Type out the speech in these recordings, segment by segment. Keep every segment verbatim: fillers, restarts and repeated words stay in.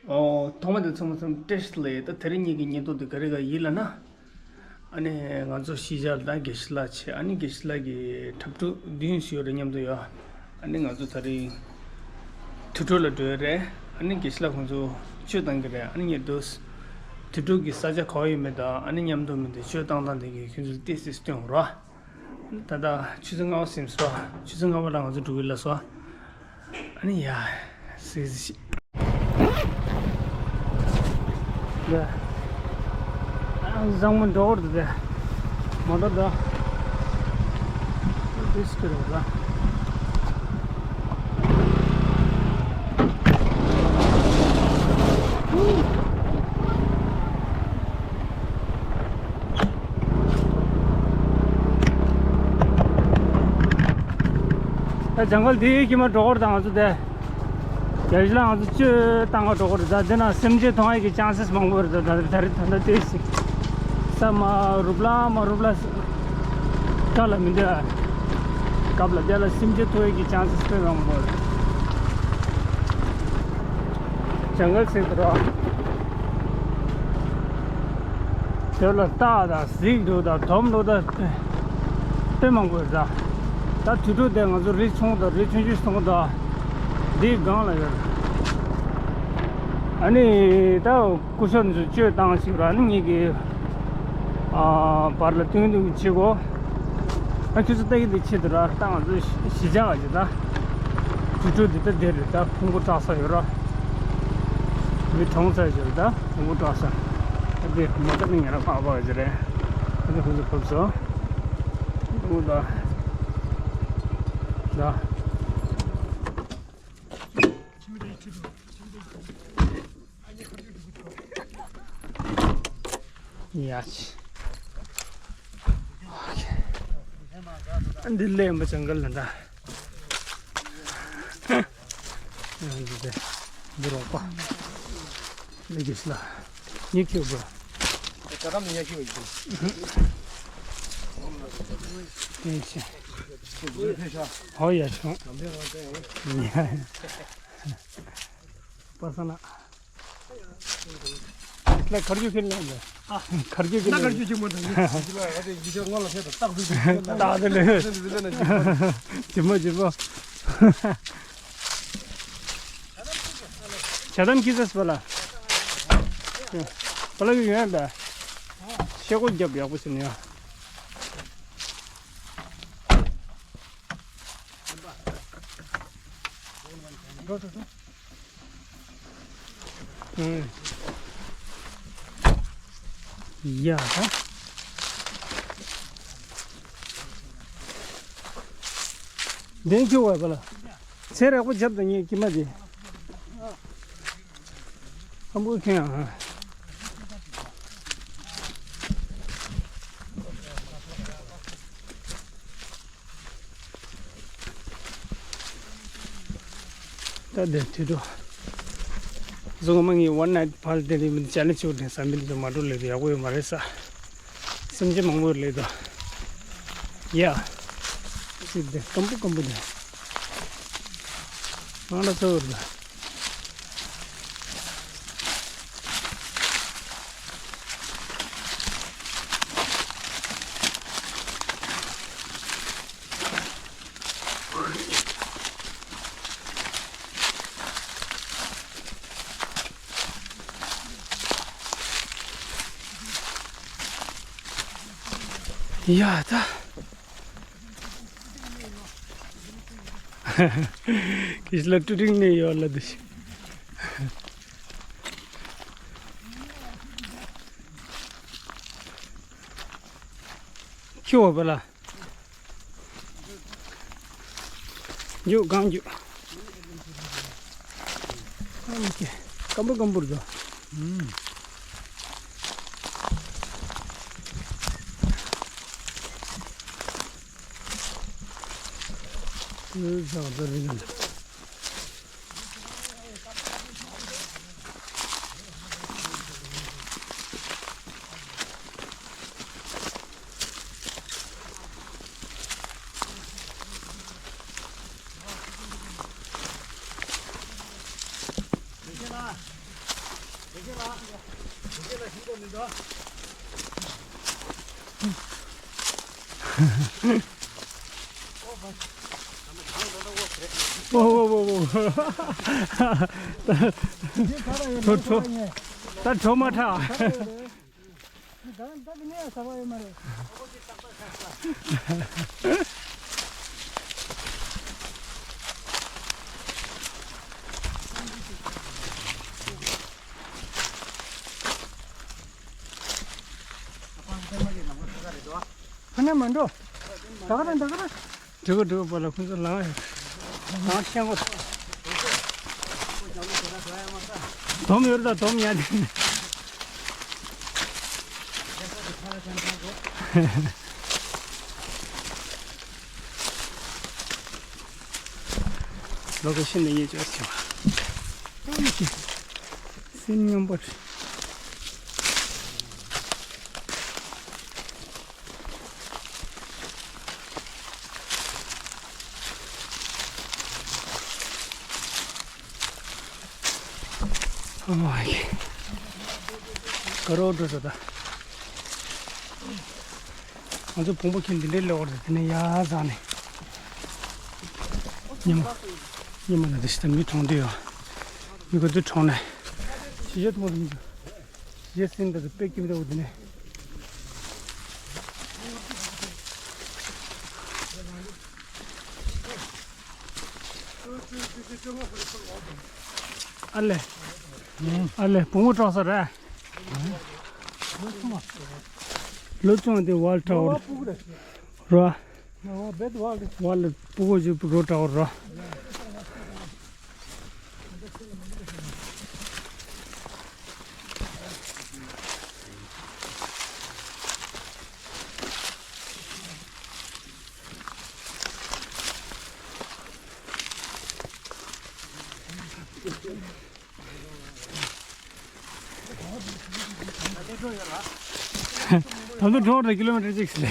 ཨོ། ཐོག་མ་དེ་ཚང་མ་ཚང་མ་བཀྲ་ཤིས་བདེ་ལེགས། ད་དེ་རིང་ངེད་ཀྱི་བརྙན་ཐུང་དེ་ག་རེ་ག་ཡིན་ལབ་ན། ཨ་ནི་ང་ཚོ་གཞིས་ཆགས་ལ་དགེ་བཤེས་ལགས་བྱས། ཨ་ནི་དགེ་བཤེས་ལགས་ཀྱི་འཁྲབ་ཕྲུག་བདུན་ཞིག་ཡོད་རེད། མཉམ་དུ་ཡོད། ཨ་ནི་ང་ཚོ་དེ་རིང་དུས་འཁྲུག་ལ་འགྲོ་ཡི་རེད། ཨ་ནི་དགེ་བཤེས་ལགས་ཁོང་ཚོ་གཅོད་བཏང་གི་རེད། ཨ་ནི་ངས་འདུག་དུས་འཁྲུག་གི་ས་ཆ་ག་པར་ཡོད་མེད་དང་། ཨ་ནི་མཉམ་དུ་མི་འདུག་གཅོད་བཏང་སྟངས་དེ་གི་ཁྱོད་ཚོ་ཏོག་ཙམ་སྟོན་རོགས། ད་ལྟ་ཆུ་ཚོད་ལྔ་པ་ཟིན་སོང་། ཆུ་ཚོད་ལྔ་པ་ལ་ང་ཚོ་འགྲོ་གི་ལབ་སོང་། ཨ་ནི་ཡ། སི་སི། ཡ། ཨ། བཟང་མོ་འགྲོ་བར་འདུག་སྟེ། མོ་ཊ་ད། ཏིས་ཀི་རེད་ལ། ད་ཇང་གལ་འདིའི་དཀྱིལ་མ་འགྲོ་གི་རེད། ད་ང་ཚོ་དེ་རྒྱ་གཞི་ལ་ང་ཚོ་གཅོད་བཏང་ག་འགྲོ་གི་རེད། ད་དེ་ན་སེམས་ཅན་མཐོང་ཡག་གི་ཅན་སེས་མང་པོ་རེད། ད་ད་རེས་ད་ལྟ་ལྟོས་ཤིག་ས་མ་རུབ་ལ་མ་རུབ་ལ་ས་ལ་མི་འདུག་ཨ། སྐབས་ལ་དེ་ལ་སེམས་ཅན་ཐུག་ཡག་གི་ཅན་སེས་དཔེ་མང་པོ་རེད། ཇང་གལ་ཟེར་དུས་ར། དེ་ལ་སྟག་དང་གཟིག་འདུག་དང་དོམ་འདུག་དང་དཔེ་མང་པོ་ཡོད་ད། ད་དུས་འཁྲུག་དེ་ང་ཚོ་རི་ཆུང་དང་རི་ཆུང་ཆུང་སོང་དང་འདིའི་སྒང་ལ་ཡོད། ཨ་ནི་ད་སྐུ་ཞབས་ཚོས་གཅོད་བཏང་ཞིག་ར། ཨ་ནི་ངེད་ཀྱི་ཨ་བར་ལ་སྟོན་སྟོན་བྱེད་དགོས། ཨ་ཁྱོད་ཚོ་ལྟ་གི་འདི་ཆེད་དུ་ར། ད་ང་ཚོ་གཞིས་ཆགས་ཀྱི་ད་དུས་འཁྲུག་འདི་ད་དེ་རེད། ད་ཕུང་པོ་བཀྲག་ས་ཡོད་ར། མི་གྲོངས་ཚར་ཞིག་རེད། ད་ཕུང་པོ་བཀྲག་ས། ད་དེ་མོ་ཊ་ནི་ཉེ་རང་ཕག་པ་ཞིག་རེད། ད་དེ་ཁོ་ཚོ་ཕབ་སོང་། འདུག་ད། ད། ཡ་ཆི། ཨ་འདི་ལས་མ་ཅང་ག་ལ་འདྲ། ཡང་འདི་དེ་འདི་རོགས་པ། ལས་ཀྱི་ཤི་ལ་ཉི་ཁྱེར་དགོས། ད་ལྟ་མི་ཉག་ཤི་བ་ཡིན། ཡིན་ཤི། ཧོ་ཡ་ཆུང་། པ་ས་ན། ལ་ཁར་རྒྱུ་ཁྱེར་ལ་ཡ། ཨ། ཁར་རྒྱུ་ཁྱེར་ན་ཁར་རྒྱུ་ཅིག་མ་དང་། ཡི་ལ་ཡ་དེ་ཡི་ཅག་སྔོན་ལ་ཕེབས་དང་སྟག་ཚོ་ཅིག་ཁྱེར་ལ་སྟག་དེ་ལས་ཇི་མ་ཇི་མ། ཇ་དམ་ཁྱི་ཟས་པ་ལ། པ་ལ་གི་ཡོན་ད། ཤེ་གོ་རྒྱབ་ཡག་པོ་ཟིན་ཡ། འགྲོ་འགྲོ་འགྲོ། ཡ་ད། འདན་ཁྱོད་བ་པ་ལ། ཚེ་རེག་པོ་རྒྱབ་དང་ངས་ཀྱི་མ་དེ། ཨ་འབུ་ཁེན་ཨ། ད་དེ་དུས་འགྲོ། བཟོ་ངོ་མ་ངའི་ཝན་ནའིཊ་ཕར་དེ་ལས་མི་ཅ་ལེ་ཆུ་དེ་བསམ་པའི་དུ་མ་འགྲོ་ལས་དུ་ཡག་པོ་ཡོད་མ་རེད་ས། སེམས་ཅན་མང་པོ་ལས་དུ། ཡ། ཅི་དེ་སྐམ་པོ་སྐམ་པོ་དེ། ང་ལ་ཚོ་རུ། ཡ་ད། ཁྱི་ལ་ཀྲུ་ཀྲིང་ནས་ཡོད་ལ་འདི་ཞིག་ཁྱི་འོ་བ་ལ། རྒྱུག་གང་རྒྱུག་ཨ་མི་ཁྱི། སྐམ་པོ་སྐམ་པོར་འགྲོ། ཨུམ། ཨུ་ཟག་ད་རིང་། ཨོ་ཨོ་ཨོ་ཨོ། ད་གྲོ་གྲོ་ད་གྲོ་མ་ཁྲག་ཕ་ན་མ་འགྲོ། ད་ག་ར་ད་ག་ར། འགྲིག་གོ་འགྲིག་གོ། པ་ལ་ཁོང་ཚོ་ལངས་ཡོད། ལངས་ཤེས་གོ། དོམ་ཡོད་ད་དོམ་ཡ་དེ། ལོ་ཀེ་ཤན་ནས་ཡེ་ཅོ་ཆེ་བ། སེམས་སྙོམས་པོ་རེད། ཨོ་མའི་གོ་ཌ། ག་རེ་འགྲོ་ས་ད། ང་ཚོ་བོང་བུ་ཁྱེར་འདི་འདྲའི་སླེབས་པ་རེད། དེ་ནས་ཡར་འཛེགས་ནས། ཉི་མ། ཉི་མ་ལ་དེ་ཤི་ད་མི་གྲོངས་དུས་ཡོད། མི་ག་དུས་གྲོངས་ནས། ཤི་ཤི་ཐུབ་མ་རེད། ཤི་ཤི་སྲིན་ད་དུ་དཔེ་སྐྱིད་པོ་འདུག་དེ་ནས། ཨ་ལེ། ཨ་ལེ་བོང་བུ་གྲོངས་ས་རེད། ལོ་ཆུང་དེ་ཝལ་ཊ་ཝར་རོ། ཝལ་ཊ་ཝར་ལ་སྤུ་གུ་ཅིག་རོ་ཊ་ཝར་རོ། ད་དུང་འགྲོ་ར་ཀི་ལོ་མི་ཊར་གཅིག་ལས།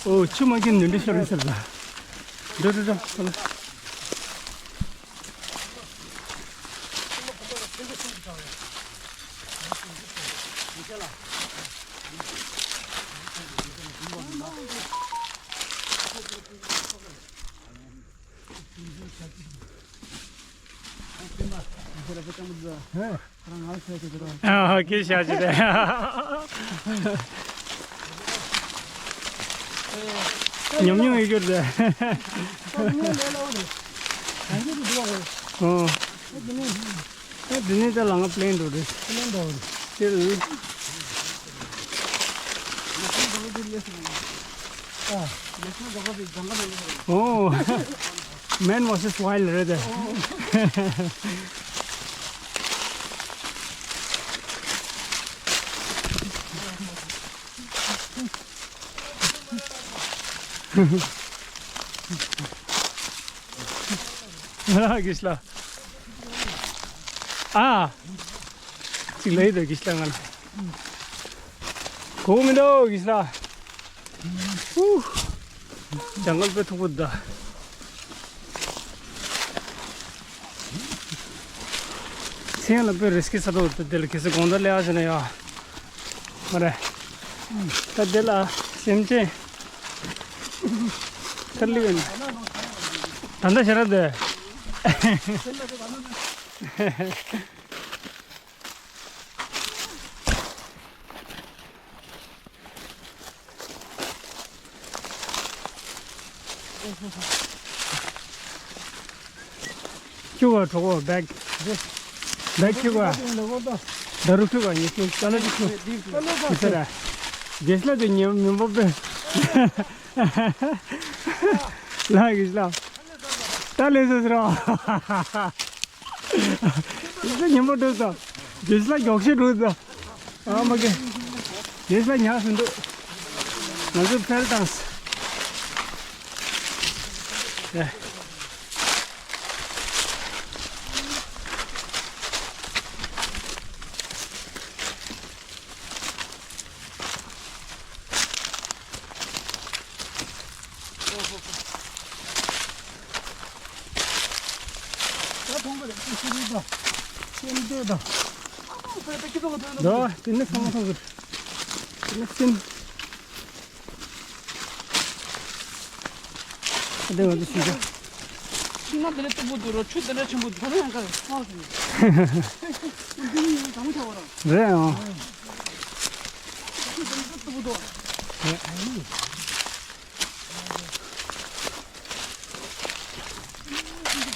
ཨོ་ཆུ་མ་གིན་ནུ་འདྲི་ཤོར་ཟེར་ལ། འགྲོ་འགྲོ་འགྲོ། ཨ་ཧ་ཀི་ཤ་ཅི་རེད། ཉམས་མྱོང་ཡོད་རྒྱུ་རེད། ཨོ། ཨ་དེ་ནས་ད་ལ་ང་པི་ལེན་འགྲོ་རེད། པི་ལེན་འགྲོ་རེད། ཅི་རེད། ཨོ། Man versus Wild རེད་དེ། ཨ་གིས་ལ། ཨ། ཅིག་ལས་དེ་གིས་ལ་ང་ལ། གོ་མི་འདུག་གིས་ལ། ཧུ། ཇང་གལ་དཔེ་མཐུག་པོ་འདུག་མཚན་ལ་དཔེ་རི་སི་ཀི་ས་ཐོག་དེ་ལ་གལ་སྲིད་དགོང་དག་ལས་ཨ་ཟེར་ན་ཡ། མ་རེད། ད་དེ་ལ་སེམས་ཅན། ཐར་ལི་ཡོད། ད་ལྟ་ཞེ་དྲག་འདུག་ཁྱུ་བ་གྲོགས་པོ་བེག་བེག་ཁྱུ་བ། ད་རུ་ཁྱུ་བ་ཉི་ཤུ་ཅ་ལག་ཅིག་ཁྱུ། ཁྱུ་ཟེར་ར། རྒྱལ་སླ་དེ་ཉི་མི་འབབ་པས། ལ་གིས་ལ། ད་ལས་ཟེར་ར། ཡིན་ས་ཉིན་མོ་འགྲོ་ས། རྒྱལ་ས་མགྱོགས་ཤོས་འགྲོ་ས། ཨ་མ་གེ། རྒྱལ་ས་ཉག་སུ་འདུག་ང་ཚོ་ཕེལ་དང་། ཨེ། ད་ཐོང་གི་རེད། ཤེས་རིག་དང་། ཤེས་རིག་དང་། ཨ་མ་ཁོས་ད་ཀི་ཏོག་ལ་ཐོན་ད། ད་དེ་ནི་ཚང་མ་ཐོང་གི་རེད། དེ་ནི་སིན། དེ་ང་ཚོ་ཤི་ཆ། ཤིང་ནགས་དེ་འདྲ་སྟུག་པོ་འདུག་ར། ཆུ་དེ་འདྲ་ཆེན་པོ་འདུག་ར། ཡང་ག་རེ་ཧོ་ཟེར་ནས། འདི་ཡིན་དང་ཆ་བ་ར། རེད་ཨང་། ཆུ་དེ་འདྲ་སྟུག་པོ་འདུག་ར།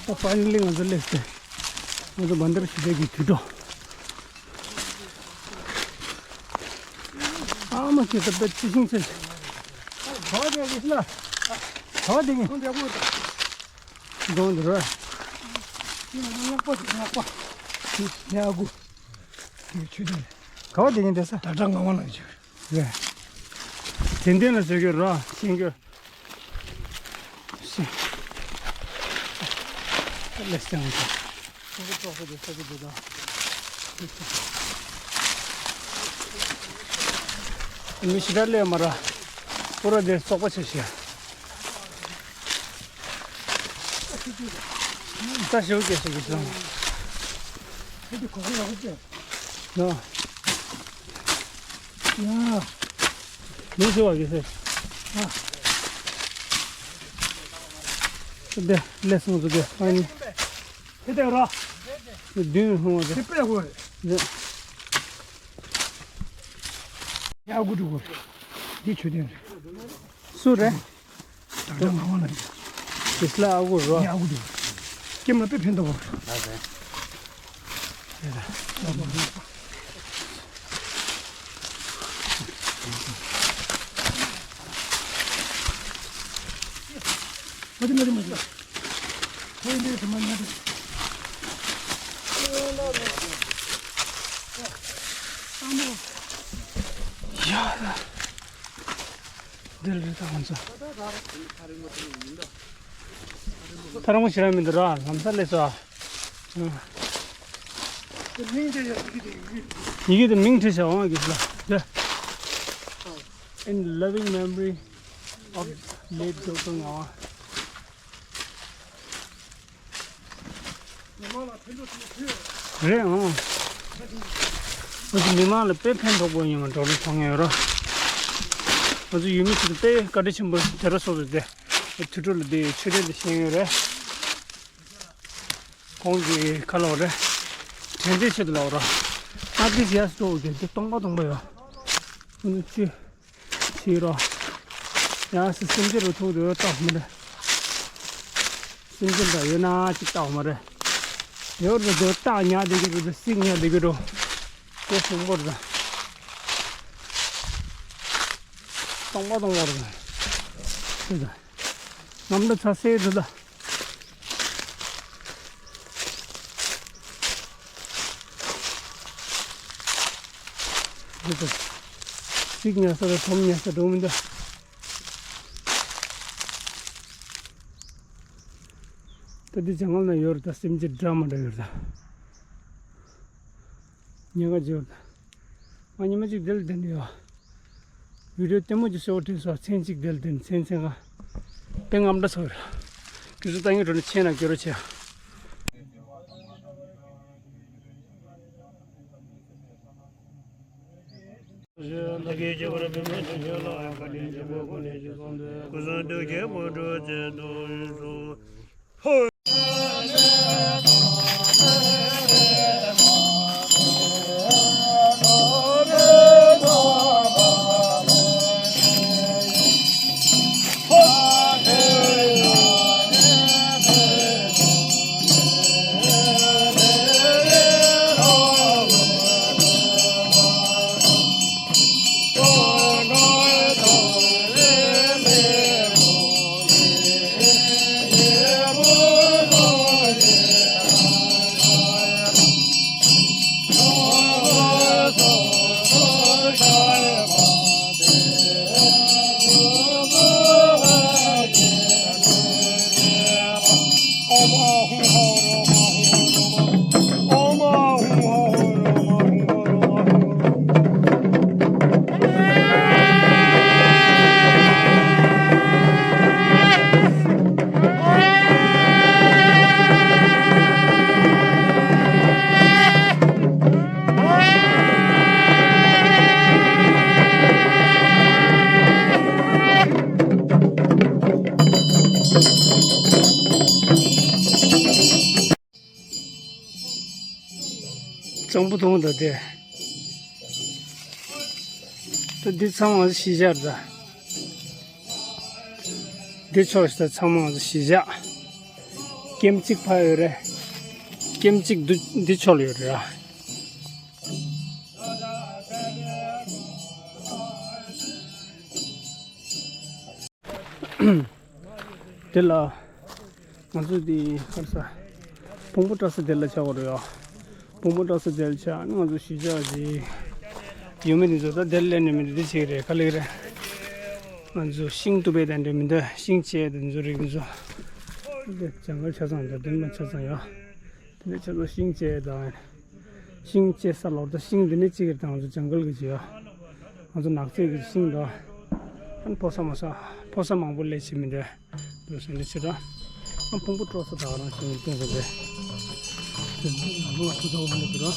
ད་ཕ་ནི་ལི་ང་ཚོ་སླེབས་ཏེ། ང་ཚོ་བན་དར་ཞི་བདེ་གི་དུས་འགྲོ། ཨ་མ་ཁྱེད་ད་ད་ཅི་ཤིང་ཚེ། ག་བ་དེ་གི་ཤི་ལ། ག་བ་དེ་གི། ཁོང་དེ་གོ། གདོང་དེ་ར། ཉག་པ་ཞིག་ཉག་པ། ཉག་གུ། དེ་ཆུ་དེ། ག་བ་དེ་གི་འདྲ་ས། ད་ལྟ་ང་བ་ལ་ཆུ། རེད། དེ་འདྲ་ན་བཟོས་གི་ར་ཤིང་གི། ཤིང་། ལེགས་ཤིང་། མི་ཤི་ད་ལེ་མ་ར། པུ་ར་དེ་སོག་པ་ཆེ་ཤི། ད་ཞེའུ་སྐྱེས་སོ་གི་སོང་། ནོ། ཡ། མི་ཤི་བ་གི་སེ། ཨ། དེ་ལེ་སོང་ཚོ་དེ་ཨ་ནི། དེ་དེ་ར། བདུན་ལྷུང་བ་དེ། དེ་པས་དགོས་རེད། ཡ་དགུ་འགྲོ་དགོས་རེད། འདི་ཆུ་དེ་རེད། སུ་རེད། ད་ལྟ་ང་བ་ལ་རེད། དེ་སླ་ཨ་གུ་རོ། ངས་ཨ་གུ་འདུག་ཀྱེ་མ་པེ་ཕན་ཐོགས་པ། ལ་རེད། མ་དེ་མ་དེ་མ་དེ། ཁོའི་འདྲེ་དེ་མ་མ་དེ། ཡ། འདིར་རེད་ད་ང་ཚོ། ཐ་རང་མོ་ཞེ་དྲག་མི་འདུག་ར། ལམ་སང་སླེབས་སོང་ཨ། ཡི་གེ་དེ་མིང་བྲིས་བྱ་འོང་གི་ལ། In loving memory of late Doctor Ngawa. རེད་ཨང་། ང་ཚོ་མི་མང་ལ་དཔེ་ཕན་ཐོགས་པོ་ཡིན་པ་འགྲོ་ལུགས་མཐོང་ཡོད་ར། ང་ཚོ་ཡུལ་མི་ཚོ་དཔེ་བཀའ་དྲིན་ཆེན་པོ་དེ་ར་སོ་སོ་དེ། དུད་འགྲོ་ལ་དེ་ཆོས་དད་དེ་ཤེས་ཡོད་རེད། ཁོང་གི་ཁ་ལོ་རེད། དྲན་རྟེན་ཆེད་དུ་ལོ་ར། ཨ་ཏི་ཡ་སོ་དེ་དེ་སྟོང་པ་སྟོང་པ་ཡོད། ཨ་ནི་ཅི། ཕྱི་རོ། ཡང་སྲིད་སེམས་ཅན་རུ་ཐུག་འདོད་རྟགས་མ་རེད། སེམས་ཅན་དང་ཡོད་ན་ཅིག་རྟགས་མ་རེད། ཡོད་རུ་འདོད་རྟགས་ཉག་བསྡད་ཀྱི་རུ་དེ་སིག་ཉག་བསྡད་ཀྱི་རུ། དེ་སྲུང་པོ་རེད། སྟོང་པ་སྟོང་པ་རེད། ཤེས་དང་། ངམ་ད་ཚ་སེ་རེད་ད། སིག་ཉག་ས་ར་ཁྲོམ་ཉག་ས་འགྲོ་མི་འདུག་ད་འདི་ཇ་ངལ་ན་ཡོད་རེད་ད། སེམས་ཅན་འདྲ་མ་འདྲ་ཡོད་རེད་ད། ཉེན་ཁ་ཅིག་ཡོད་རེད་ད། ང་ཉི་མ་གཅིག་འདི་ལ་བསྡད་ནས་ཡོད། བི་ཌིའོ་ལྟད་མོ་གཅིག་ཤོག་བྲིས་སོ། མཚན་གཅིག་དེ་ལ་བསྡད་ནས་མཚན་མཚན་གང་། དཔེ་རྔམ་འདྲ་ཚོ་རེད། དུས་ཚོད་ལྟ་ངན་འགྲོ་ནས་ཆེ་ན་སྐྱོ་རོ་ཆེ། དང་པོ་དང་པོ་ད་དེ། ད་འདི་ཚང་མ་གཞིས་ཆགས་རེད་ད། འདི་ཕྱོགས་ད་ཚང་མ་གཞིས་ཆགས། ཀེམ་གཅིག་ཕ་ཡོད་རེད། ཀེམ་གཅིག་འདི་འདི་ཕྱོགས་ལ་ཡོད་རེད་ར། དེ་ལ་ང་ཚོ་དེ་ག་རེ་ཟ། བོང་བུ་བཀྲ་ས་དེ་ལ་ཆགས་པ་རེད་ཡ། བོང་བུ་བཀྲ་ས་དེ་ལ་ཆགས་ནི་ང་ཚོ་གཞིས་ཆགས་ཀྱི་ཡུལ་མི་དེ་ཚོ་ད་དེར་སླེབས་ནས་མི་འདུག་དེ་བྱེད་ཀྱི་རེད། ག་ལེ་རེད། ང་ཚོ་ཤིང་གཏུབ་པའི་དེ་འདྲ་མི་འདུག་ཤིང་བཅད་དེ་ཚོ་རིགས་དེ་ཚོ་དེ་ཇང་གལ་ཆ་ཚང་དང་དེ་མ་ཆ་ཚང་ཡ། དེ་ནས་ཆ་ཚང་ཤིང་བཅད་དང་། ཤིང་བཅད་ས་ལོར་ད་ཤིང་འདི་ནས་གཅིག་གིས་དང་ང་ཚོ་ཇང་གལ་གྱི་བྱེད་ཡ། ང་ཚོ་ནགས་ཚལ་གྱི་ཤིང་དང་། ཨན་ཕོ་ས་མོ་ས་ཕོ་ས་མང་པོ་ལས་བྱེད་མི་འདུག་འདུག་སེ་འདི་ཕྱི་དྲ། ཨན་ཕུང་པོ་སྤྲོ་ས་དག་རང་བཞིན་གྱི་སྟེང་དུ་འདི། དེ་ནས་ང་ཚོ་ཚོ་བོ་མི་འདུག་ར།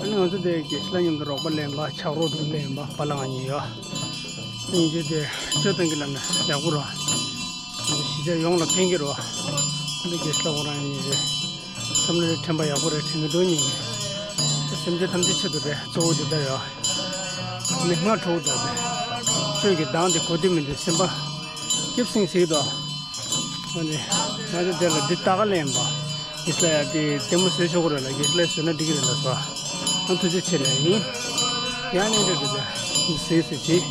ཨ་ནི་ང་ཚོ་དེ་དགེ་བཤེས་ལགས་མཉམ་དུ་རོགས་པ་ལེན་པ་ཕྱག་རོགས་དུ་ལེན་པ་པ་ལགས་ང་གཉིས་ཡོད། ཨ་ནི་ང་ཚོ་དེ་སྤྱོད་བཏང་གི་ལབ་ན་ཡག་པོ་རོ། གཞིས་ཆགས་ཡོངས་ལ་ཕན་གི་རོ། ཨ་ནི་དགེ་བཤེས་ལགས་ཁོ་རང་གཉིས་རེད། བསམ་བློའི་དྲན་པ་ཡག་པོ་རེད་དྲན་གི་འདུག་གཉིས་ནས། སེམས་ཅན་ཐམས་ཅད་ཆེད་དུ་རེད་གཙོ་བོ་དེ་ལྟར་ཡོད། མི་སྔ་དྲོ་དང་དེ། ཆོས་ཀྱི་གདངས་དེ་གོ་དུས་མི་འདུག་སེམས་པ། སྐྱིད་སིང་སིང་དང་། ཨ་ནི། ང་ཚོ་དེ་ལ་འདི་ལྟ་ག་ལེན་པ། གེ་སར་ལ་ཡ་དེ་ལྟད་མོ་བཟོས་ཆོག་གི་རེད་ལ་གེ་སར་ལ་བཟོས་ན་འགྲིག་གི་རེད་ལ་སོ། ཨ་ཐུགས་རྗེ་ཆེ་ལ་ཡིན། ཡང་ནས་འདྲ་འདྲ་འདྲ། སིང་སིང་བྱེད།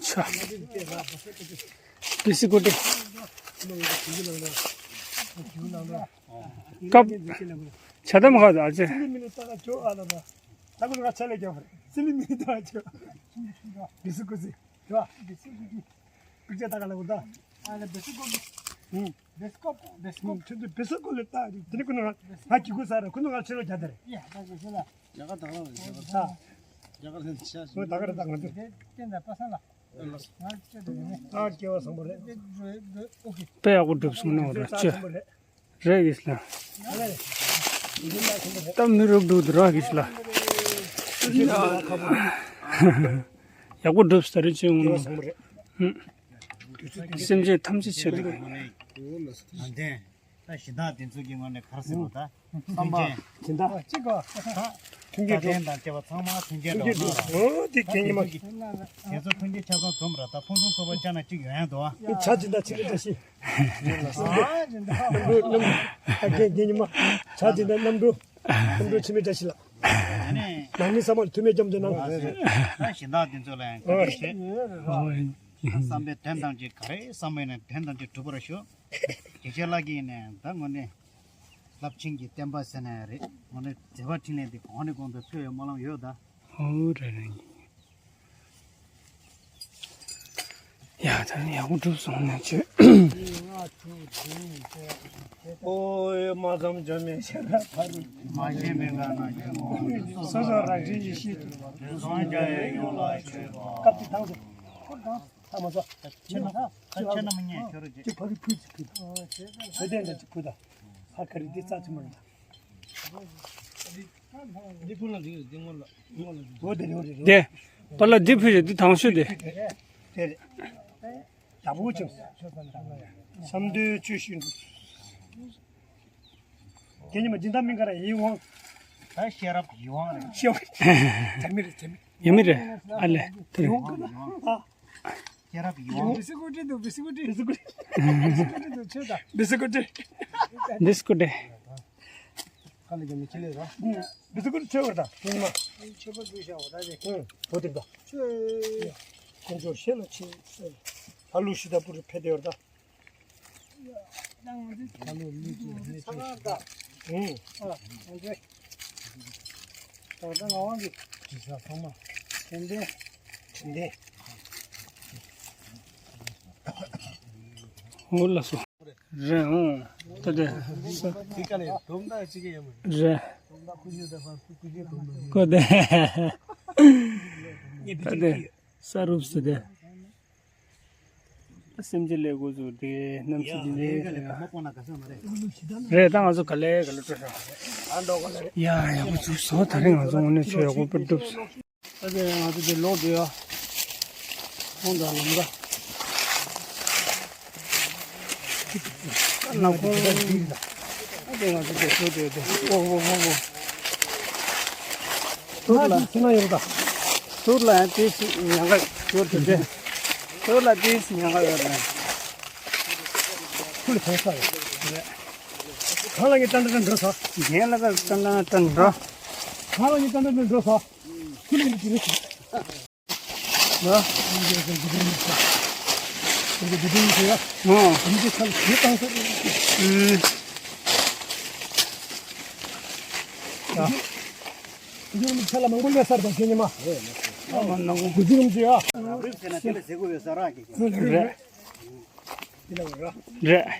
ཆ། བི་སི་ཀུ་ཏི། སྐབས། ཆ་དམ་ཁ་ད་ཨ་ཅེ། དཔེ་ཡག་པོ་བསྒྲུབས་སོང་ན་ར་ཅེ། རེད་གེ་སར་ལགས། ད་མི་རབས་འགྲོ་འདུག་ར་གེ་སར་ལགས། ཡག་པོ་བསྒྲུབས་ད་རེ་ཅེ་འོང་ན། སེམས་ཅན་ཐམས་ཅད་ཆེད་དུ། ད་གཞི་བདག་དེ་ཚོ་གི་ངོས་ནས་ག་རེ་ཟེར་བ་ད། བསམ་པ། སྦྱིན་བདག་གཅིག་གོ། མཐུན་རྐྱེན། ད་ལྡན་དང་བཅས་པ་ཚང་མ་མཐུན་རྐྱེན་འགྲོ་ན་ར། འོ་དེ་གད་སྙིགས་མ། དེ་ཚོ་མཐུན་རྐྱེན་ཆ་ཚང་འཛོམས་ར་ད་ཕུན་སུམ་ཚོགས་པ་ཅག་ན་གཅིག་ཡོང་ཡ་འདུག་ཨ། ཆ་སྦྱིན་བདག་ཆི་མི་འདྲ་ཤི། ཨ་གད་སྙིགས་མ། ཆ་སྦྱིན་བདག་གནམ་གྲུ། གནམ་གྲུ་ཆི་མི་འདྲ་ཤི་ལ། ནང་མི་ཚང་མར་མཐུན་མེད་རྒྱབ་འདུག་ན། ད་གཞི་བདག་དེ་ཚོ་ལ་ཡང་ག་རེ་བྱེད། བསམ་པའི་དོན་དམ་གཅིག་ག་རེ་བསམ་པའི་ནས་དོན་དམ་གཅིག་འགྲུབ་པར་ཤོག་དགེ་བཤེས་ལགས་ཀྱིས་ནས་ད་དངོས་གནས་རླབས་ཆེན་གྱི་བསྟན་པ་ཟེར་ནས་རེད། དངོས་གནས་མཛད་པ་འཕྲིན་ལས་འདི་གོང་ནས་གོང་དུ་འཕེལ་བའི་སྨོན་ལམ་ཡོད་ད། ཧོ་རེ་རེ། ཡ་ད་ནི་ཡག་པོ་གྲུབ་སོང་ནས་བྱོས། ཨོ་ཡེ་མ་ཙམ་བྱོན་མེད་ཤ་ར་ཕ་རུ། མ་ཤེས་མེད་ལ་ན་ཤེས་མོ། སོ་སོ་རང་བཞིན་གྱི་ཤེས་ཐུབ་པ། དེ་སོང་རྒྱ་ཡེ་ཡོང་ལ་ཤེས་པ། སྐབས་དེ་དང་དུ། ཁོ་དང་། ཐ་མ་ཚོ། ཁྱེད་རྣམས། ཁྱེད་རྣམས་ངས་ཁྱོད་ར་ཅིག་ཕ་རི་ཕུད་ཅིག་ཕུད། ཨོ་དེ་ལྟར་ཅིག་ཕུད་ད། ཧ་ཁ་རི་འདི་རྩ་ཆེན་པོ་རེད་ད། འདི་ཕུད་ལ་འདི་འདི་སྔོན་ལ་སྔོན་ལ་འདི། འོ་དེ་རེད་འོ་དེ་རེད། དེ། པ་ལ་འདི་ཕུད་ཅིག་འདི་དང་ཤོས་དེ། དེ་རེད། ཡག་པོ་བྱུང་། བསམ་དོན་ཆོས་བཞིན་དུ། དེ་ཉིན་མ་སྦྱིན་བདག་མིང་ག་རེ་ཡིན་དབང་། ད་ཤེས་རབ་ཡིད་དབང་རེད། ཤེས་རབ། དྲ་མི་རེད་དྲ་མི། ཡིན་མི་རེད། ཨ་ལས་དེ་རེད། ཡིད་དབང་ཨ། ཤེས་རབ་ཡིད་དབང་། བི་སི་ཀུ་ཊི་འདུག་བི་སི་ཀུ་ཊི། བི་སི་ཀུ་ཊི། བི་སི་ཀུ་ཊི་འདུག་ཆོས་དང་། བི་སི་ཀུ་ཊི། བི་སི་ཀུ་ཊི། ཁ་ལ་རྒྱབ་ནས་ཁྱི་ལས་ར། བི་སི་ཀུ་ཊི་ཆོས་བར་དང་ཉི་མ། ཆོས་པ་འདུག་ཤག་བ་ད་ཅེ། ཧུང་བོ་དེ་འདུག་ཆོས། དཀོན་མཆོག་ཤེས་ལ་ཆེ། ལ་ལུ་ཤི་ད་པུ་རི་ཕེ་དེ་བར་དང་། འོ་ལགས་སོ། རེད་འོང་། ད་དེ་ས། དེ་ཀ་ནས་དོམ་དག་ཅིག་ཡོད་མ་རེད། རེད། དོམ་དག་ཁུ་བྱུག་དང་ཕར་ཁུ་བྱུག་དོམ་དག་ཁོ་དེ། ད་དེ་ས་རུབ་སུ་དེ། སེམས་ཅན་ལས་འགོ་བཙུགས་ཏེ་གནམ་གཤིས་འདི་འདྲའི་རེད། ད་ང་ཚོ་ག་ལེ་ག་ལེ་འགྲོ་ཤག་ཡ་ཡག་པོ་བཙུགས་སོང་། ད་རིང་ང་ཚོ་དངོས་གནས་ཆོས་ཡག་པོ་དཔེ་འགྲུབ་སོང་། ད་དེ་ང་ཚོ་དེ་ལོག་འགྲོ་ཡ། ཁོང་དང་ལམ་ཀ་ནག་ཁུང་། ཨ་དེ་ང་ཚོ་དེ་ཚོ་དེ་དེ་ཨོ་ཨོ་ཨོ་ཨོ། ཟུར་ལ་ཚུར་ན་ཡོད་ད། ཟུར་ལ་ཡང་ཏོག་ཙམ་ཉག་ག་ཡོད་དེ་དེ། ཟུར་ལ་ཏོག་ཙམ་ཉག་ག་ཡོད་རེད། ཁུལ་ཐོན་ས་ཡོད་རེད། གང་ལ་ངས་ཏན་ཏན་འགྲོ་ས། རྒན་ལ་ག་ཏན་ཏན་ཏན་འགྲོ། གང་ལ་ངས་ཏན་ཏན་འགྲོ་ས། ཁུལ་ལ་ངས་འགྲོ་ས། རེད།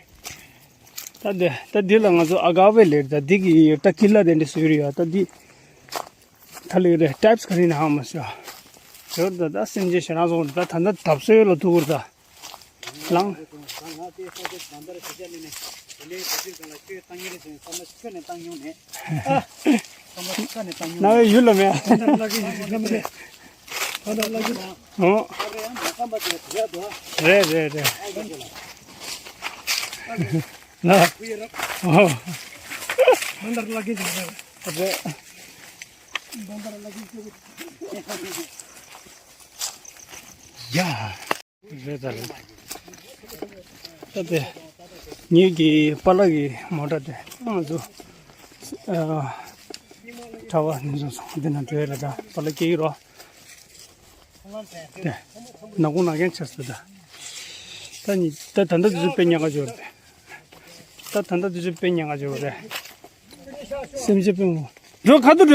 ད་འདི་ད་འདི་ལ་ང་ཚོ་ཨ་ག་བེ་ལེར་ད་འདི་གི་ད་ཀི་ལ་དེ་འདྲ་སུ་རེད་ཡ། ད་འདི་ད་ལེགས་རེད། ཊའིབ་སི་ག་རེ་ན་ཧ་མ་སོ། ཞོར་ད་ད་སེམས་ཅན་ཞེ་རང་སོང་ད་ད་ད་བཟོད་ལ་ཐུག་གུར་ད་ལང་། ན་བའི་ཡུལ་ལ་མེད། ཨོ། རེད་རེད་རེད། ལ། ཨོ། རེད། ཡ། རེད་ད་རེད། ད་དེ་ངེད་ཀྱི་པཱ་ལགས་ཀྱི་མོ་ཊ་དེ་ང་ཚོ་ཨ་གྲྭ་པ་ནས་བཟུང་སོང་འདི་ན་འགྲོ་ཡ་རེད། ད་པཱ་ལགས་སྐྱེས་ཀྱི་རོ། དེ་ནག་ཁུང་ནག་རྐྱང་ཆགས་སོང་ད། ད་ནི་ད་ད་ལྟ་དུས་ཚོད་དཔེ་ཉག་ག་འབྱོར་རེད། ད་ད་ལྟ་དུས་ཚོད་དཔེ་ཉག་ག་འབྱོར་རེད། སེམས་ཅན་དཔེ་ངོ་འགྲོ་ཁ་ཐུག་འགྲོ།